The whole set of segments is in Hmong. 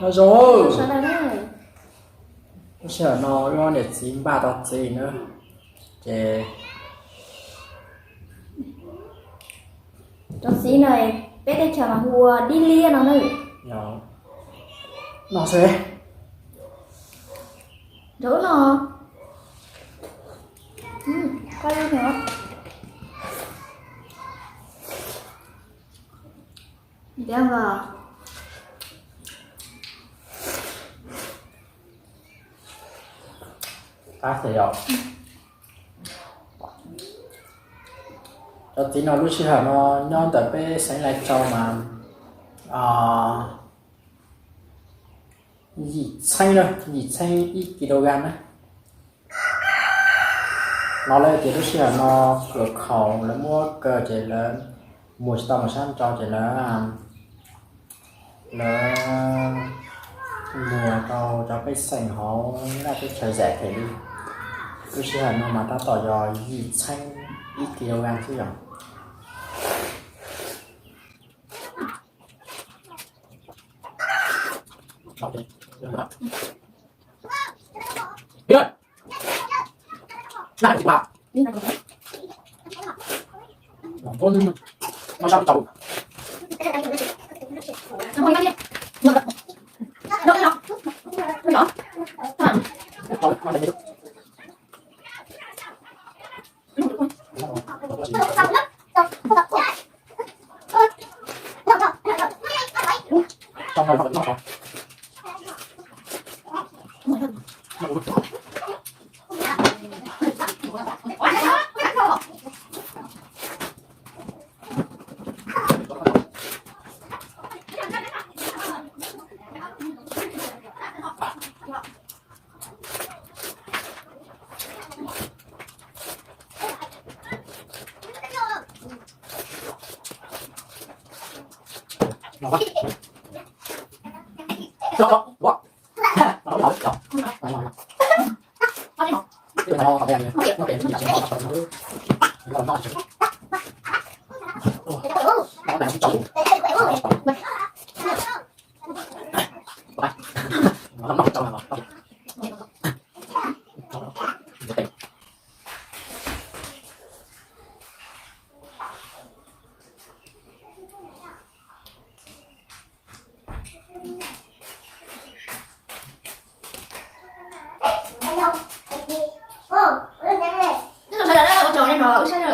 Nyob zoo, lub sij hawm no wb niam txiv npaj tau txiv na, ces cov txiv no peb teb chaws mas hu ua dib liab no na. No xwb. Nrog wb no. Cov txiv no lub sij hawm no nyob ntawm peb xeev Lai Châu mas yim txheeb na, yim txheeb ib kilogram na. No lawv tias lub sij hawm no khaum lawv muab kaw ces lawv mus tsis tau mus sab nraud ces lawv, lawv muag rau cov pej xeem hauv laj teb chaws zam them li. Lub sij hawm no mas tab tom yog yim txheeb ib kilogram xwb yom. Wb sawv daws ua tsaug nej nrog wb saib na,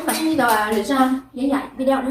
wb mam sib ntsib dua lwm zaj ib yam video na.